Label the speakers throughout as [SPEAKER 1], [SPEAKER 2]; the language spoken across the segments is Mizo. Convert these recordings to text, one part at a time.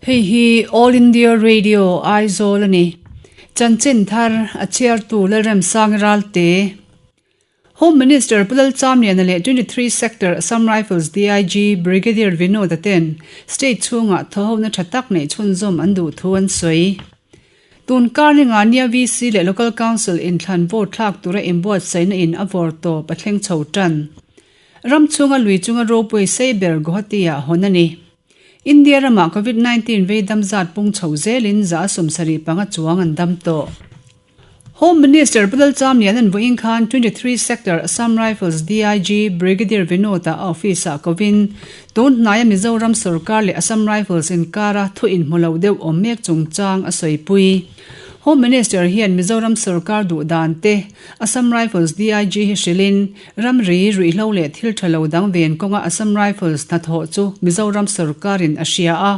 [SPEAKER 1] Hei hi All India Radio Aizawl a ni. Chanchin thar a chhiartu Lalremsang Ralte. Home Minister Pu Lalchamliana leh 23 Sector Assam Rifles DIG Brigadier Vinod-a ten state chhungah thawhona tha tak neih chhunzawm an duh thu an sawi. Tun kar ninga nia VC leh Local Council inthlan vote thlak tura inbuatsaihna in a vawr tawp a thleng chho tan. Ram chhunga lui chunga ropui sei ber Guwahati-ah hawn a ni. India ramah Covid 19 vei dam zat pung chho zelin 75 chuang an dam tawh. Home Minister Pu Lalchamliana'n vawiin khan 23 Sector Assam Rifles DIG Brigadier Vinod-a a office-ah kovin tun hnaia Mizoram sorkar leh Assam Rifles inkara thu inhmu lo deuh awm mek chungchang a sawipui. Home Minister hian Mizoram sorkar duh dan te Assam Rifles DIG hi hrilhin Ramri, ruihhlo leh thil tha lo dang ven kawnga Assam Rifles hnathawh chu Mizoram sorkarin a hria a,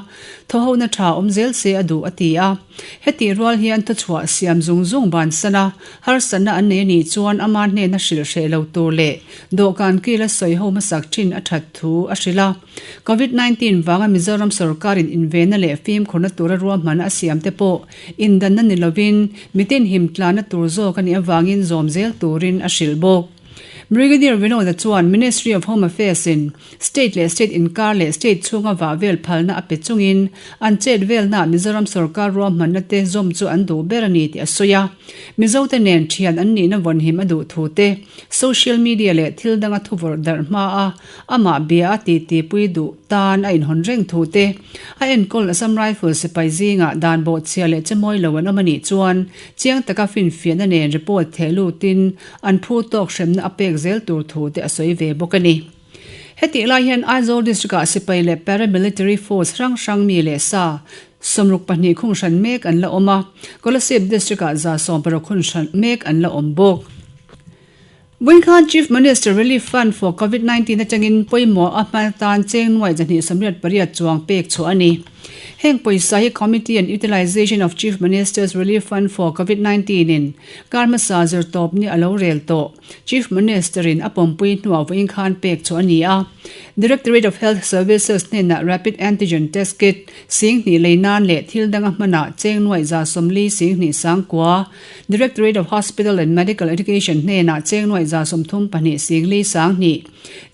[SPEAKER 1] thawhona tha awm zel se a duh a ti a. Hetih rual hian thuchhuah siam zung zung bansan a, harsatna an nei a nih chuan ama hnena hrilh hreh lo tur leh dawhkan kila sawi ho hmasak thin a that thu a hrilh a. Covid 19 vanga Mizoram sorkarin invenna leh fimkhurna tura ruahmanna a siam te pawh indanna ni lovin mitin himtlanna tur zawk a nih avangin zawm zel turin a hrilh bawk. Brigadier Vinod-a chuan Ministry of Home Affairs in State leh State inkar leh State chhunga vah vel phalna a pe chungin an chet velnaah Mizoram sorkar ruahmanna te zawm chu an duh ber a ni tih a sawi a. Mizote nen thian an nihna vawnhim a duh thu te, social media leh thil danga thuvawrh darh hma a amah bia a titi pui duh tan a inhawn reng thu te, a enkawl Assam Rifles sipai zingah dan bawhchhia leh chemawi lo an awm a nih chuan chiang taka finfiahna nen report theh lutin an phu tawk hremna a pek zel tur thu te a sawi ve bawk a ni. Hetih lai hian Aizawl District-ah sipai leh paramilitary force hrang hrang mi leh sa 62 khung hran mek an la awm a, Kolasib District-ah 16 khung hran mek an la awm bawk. Vawinkhan Chief Minister Relief Fund for Covid 19 atangin pawimawh a hma tan cheng nuai 288 chuang pek chhuah a ni. Heng pawisa hi Committee on Utilisation of Chief Minister's Relief Fund for Covid 19 in kar hmasa zirtawp ni a lo rel tawh. Chief Minister in a pawmpui hnuah vawinkhan pek chhuah a ni a. Directorate of Health Services hnenah Rapid Antigen Test Kit 2000 lei nan leh thil danga hmanah cheng nuai 140 2 9,000 Directorate of Hospital and Medical Education hnenah cheng nuaih 32 singli 2000,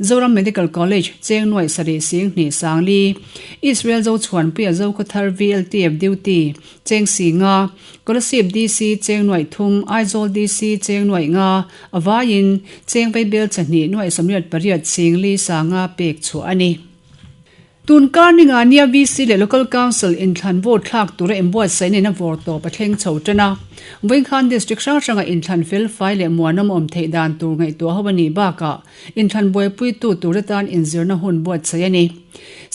[SPEAKER 1] Zoram Medical College cheng nuaih 7 20 sangli, Israel Zochhuanpuia Zokhawthar VLTF Duty cheng 5,000, Kolasib DC cheng nuaih 3, Aizawl DC cheng nuaih 5, a vaiin cheng vaibel 2 nuaih 88 singli 5,000 pek chhuah a ni. Tun kar ninga nia VC leh Local Council inthlan vote thlak tura inbuatsaih nen a vawr tawp a thleng chho tan a. Vawinkhan District hrang hranga inthlan fel fai leh muanawm awm theih dan tur ngaihtuah ho a nih bakah inthlan buaipuitu tur atan inzirna hun buatsaih a ni.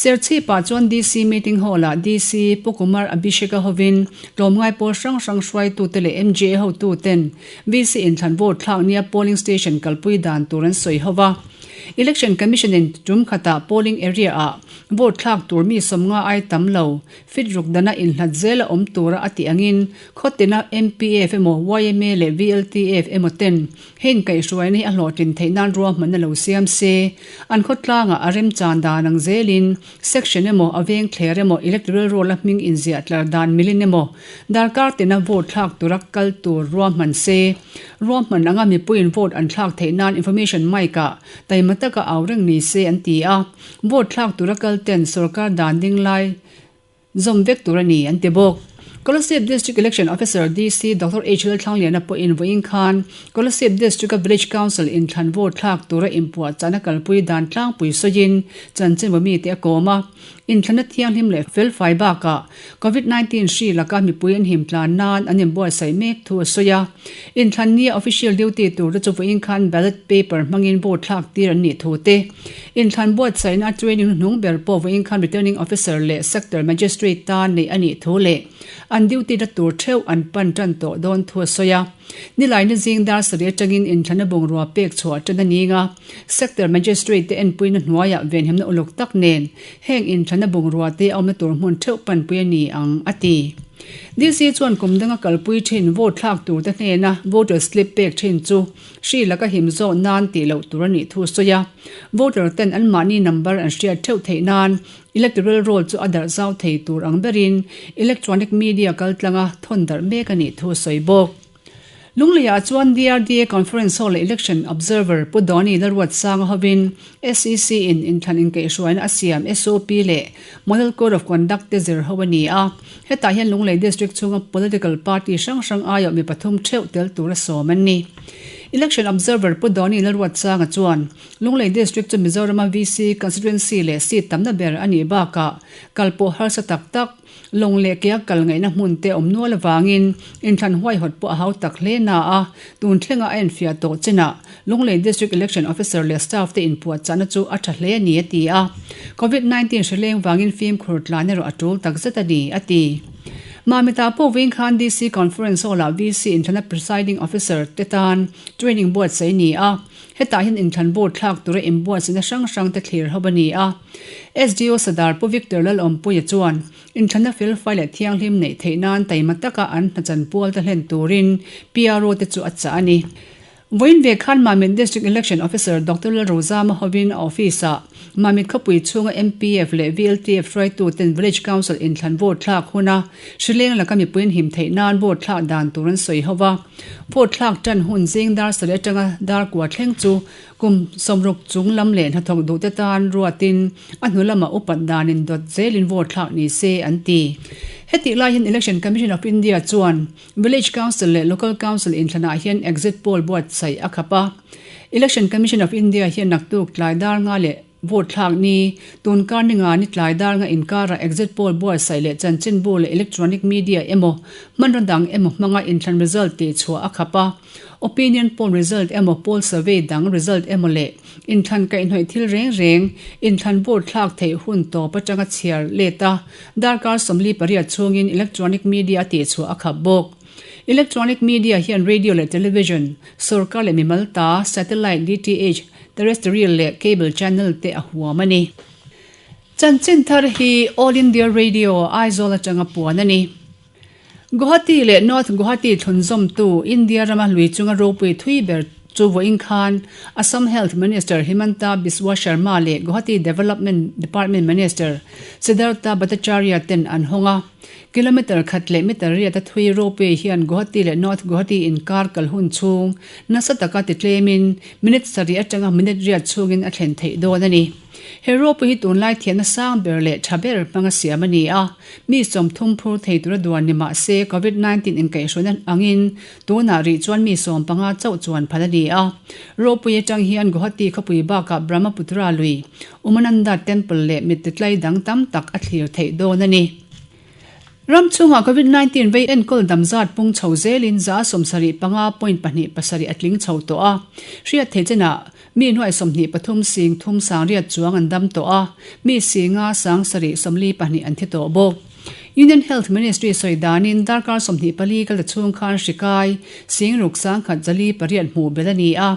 [SPEAKER 1] Serchhipah chuan DC Meeting Hall-ah DC Pu Kumar Abhishek-a hovin tlawmngai pawl hrang hrang hruaitute leh MJA hotuten VC inthlan vote thlak nia polling station kalpui dan tur an sawi ho va. Election Commission in tum khatah polling area ah vote thlak tur mi 50 ai tam lo fit ruk dana inhlat zel a awm tura a tih angin khawtina MPF emaw yma leh VLTF emaw ten heng kaihhruaina hi a hlawhtlin theih nan ruahmanna lo siam se an khawtlangah a remchan dan ang zelin section emaw a veng thler emaw electoral roll a hming inziah tlar dan milin emaw darkar tina vote thlak tura kal tur ruahman se. Ruahman anga mipuiin vote an thlak theih nan information mic ah taima taka au reng ni se an ti a, vote thlak tura kal ten sorkar dan ding lai zawm vek tur a ni an ti bawk. Kolasib District Election Officer DC Doctor H Lalthlangliana pawhin vawiin khan Kolasib District-a Village Council inthlan vote thlak tura inpuahchahna kalpui dan tlangpui sawiin chanchinbu mite a kawm a. Inthlanna thianghlim leh felfai bakah Covid 19 hri laka mipui an him tlan nan an inbuatsaih mek thu a sawi a. Inthlan nia official duty tur te chu vawiin khan ballot paper hmangin vote thlak tir an nih thu te, inthlan buatsaihna training hnuhnung ber pawh vawiin khan returning officer leh sector magistrate tan neih a nih thu leh an duty na tur theuh an pan tan tawh dawn thu a sawi a. Nilaina zing dar sarih atangin inthlanna bungrua pek chhuah tan a ning a, Sector Magistrate te enpuina hnuaiah venhimna uluk tak nen heng inthlanna bungrua te a awmna tur hmun theuh panpui a ni ang, a ti. DC chuan kum danga kalpui thin vote thlak turte hnena voter slip pek thin chu hri laka him zawh nan tih loh tur a nih thu sawi a. Voter ten anmahni number an hriat theuh theih nan electoral roll chu a darh zau thei tur ang berin electronic media kaltlanga thawn darh mek a nih thu sawi bawk. Lungleiah chuan DRDA Conference Hall leh Election Observer Pu Donny Lalruatsanga hovin SEC in inthlan inkaihhruaina a siam SOP leh Model Code of Conduct te zir ho a ni a. Hetah hian Lunglei District chhunga political party hrang hrang aiawh mi pathum theuh tel tura sawm an ni. Election Observer Pu Donny Lalruatsanga chuan Lunglei District chu Mizorama VC Constituency leh seat tamna ber a nih bakah kalpawh harsa tak tak Lawng leh kea kal ngaihna hmun te awm nual avangin inthlan huaihawt pawh a hau tak hle na a, tun thlenga a enfiah tawh chinah Lunglei District Election Officer leh staff te inpuahchahna chu a tha hle a ni a ti a. Covid 19 hri leng vangin fimkhur tlan erawh a tul tak zet a ni a ti. Mamita pawh vawiin khan DC Conference Hall-ah VC inthlana Presiding Officer te tan training buatsaih a ni a. Hetah hian inthlan vote thlak tura inbuatsaihna hrang hrang te thlir ho a ni a. SDO Sadar Pu Victor Lalawmpuia chuan inthlanna felfai leh thianghlim neih theih nan taima taka an hna chanpual te hlen turin PRO te chu a chah a ni. Vawiin ve khan Mamit District Election Officer Doctor Lalrozama hovin a office-ah Mamit khawpui chhunga MPF leh VLTF hruaituten Village Council inthlan vote thlak huna hrileng laka mipuiin him theih nan vote thlak dan tur an sawi ho va. Vote thlak tan hun zing dar sarih atanga dar kua thleng chu kum sawmruk chung lam leh hnathawk duhte tan ruatin a hnu lamah upat danin dawt zelin vote thlak ni se an ti. Hetih lai hian Election Commission of India chuan Village Council leh Local Council inthlanah hian exit poll buatsaih a khap a. Election Commission of India hian naktuk tlai dar nga leh Vote thlak ni, tun kar ni nga ni tlai dar nga inkarah exit poll buatsaih leh chanchinbu leh electronic media emaw hmanraw dang emaw hmanga inthlan result tih chhuah a khap a. Opinion poll result emaw poll survey dang result emaw leh inthlan kaihhnawih thil reng reng inthlan vote thlak theih hun tawp atanga chhiar let a darkar 48 chhungin electronic media a tih chhuah a khap bawk. Electronic media hian radio leh television, sorkar leh mimal ta, satellite, DTH, terrestrial leh cable channel te a huam a ni. Chanchin thar hi All India Radio, Aizawl atanga puan a ni. Guwahati leh North Guwahati thlunzawmtu India rama lui chunga ropui thui ber chu vawiin khan Assam Health Minister Himanta Biswa Sarma leh Guwahati Development Department Minister Siddhartha Bhattacharya ten an hawng a. Kilometre khat leh meter riat a thui ropeway hian Guwahati leh North Guwahati inkar kal hun chhung nasa taka titlemin minute sarih atanga minute riat chhungin a thlen theih dawn a ni. He ropeway hi tunlai thiamna sang ber leh tha ber hmanga siam a ni a, mi 30 phur thei tura duan ni mah se Covid 19 inkaihhruaina angin tunah rih chuan mi 15 chauh chuan phal a ni a. Ropeway atang hian Guwahati khawpui bakah Brahmaputra lui Umananda Temple leh mittitlai dang tam tak a thlir theih dawn a ni. Ram chhungah Covid 19 vei enkawl dam zat pung chho zelin 75 point pahnih pasarih a tling chho tawh a. Hriat theih chenah mi hnuai 23 sing thum sang riat chuang an dam tawh a, mi singa sang sarih 42 an thi tawh bawk. Union Health Ministry sawi danin darkar 24 kal ta chhung khan hri kai sing ruk sang khat zali pariat hmuh belh a ni a,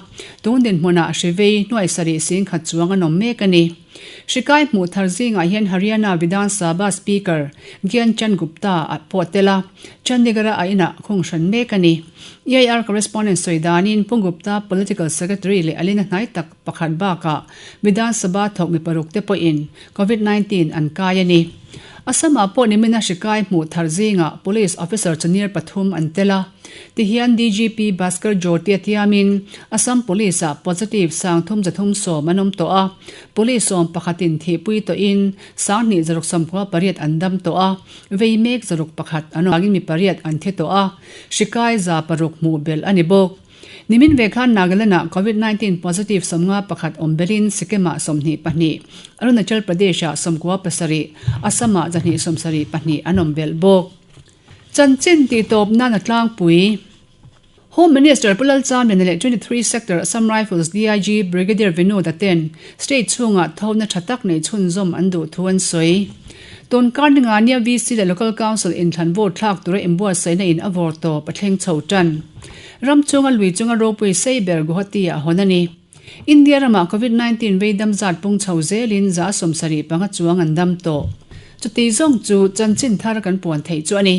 [SPEAKER 1] tun dinhmunah hri vei hnuai sarih sing khat chuang an awm mek a ni. Hri kai hmuh thar zingah hian Haryana Vidhan Sabha Speaker Gyan Chand Gupta a pawh tel a, Chandigarh-a a inah khung hran mek a ni. EIR correspondent sawi danin Pu Gupta Political Secretary leh a lina hnai tak pakhat bakah Vidhan Sabha thawk mi paruk te pawhin Covid 19 an kai a ni. Assam-ah pawh nimina hri kai hmuh thar zingah Police officer chaniar pathum an tel a. Tihian DGP Bhaskar Jyoti a tiamin Assam Police-ah positive sang thum zathum sawm an awm tawh a, Police sawm pakhatin thihpui tawhin 2,000 zaruk 98 an dam tawh a, vei mek zaruk pakhat an awm vangin mi pariat an thi tawh a, hri kai za paruk hmuh belh a ni bawk. Nimin ve khan Nagaland-ah Covid 19 positive 51 awm belhin Sikkim-ah 22, Arunachal Pradesh-ah 97, Assam-ah 272 an awm belh bawk. Chanchin tihtawp nan a tlangpui. Home Minister Pu Lalchamliana leh 23 Sector Assam Rifles DIG Brigadier Vinod-a ten state chhungah thona tha tak nei chhunzawm an duh thu an sawi. Tun kar ninga nia VC leh Local Council inthlan vote thlak tura inbuatsaihna in a vawr tawp a thleng chho tan. Ram chunga lui chunga ropui sei ber Guwahati ah hawn a ni. India ramah Covid 19 vei dam zat pung chho zelin 75 chuang an dam tawh. Chuti zawng chu chanchin thar kan puan theih chu a ni.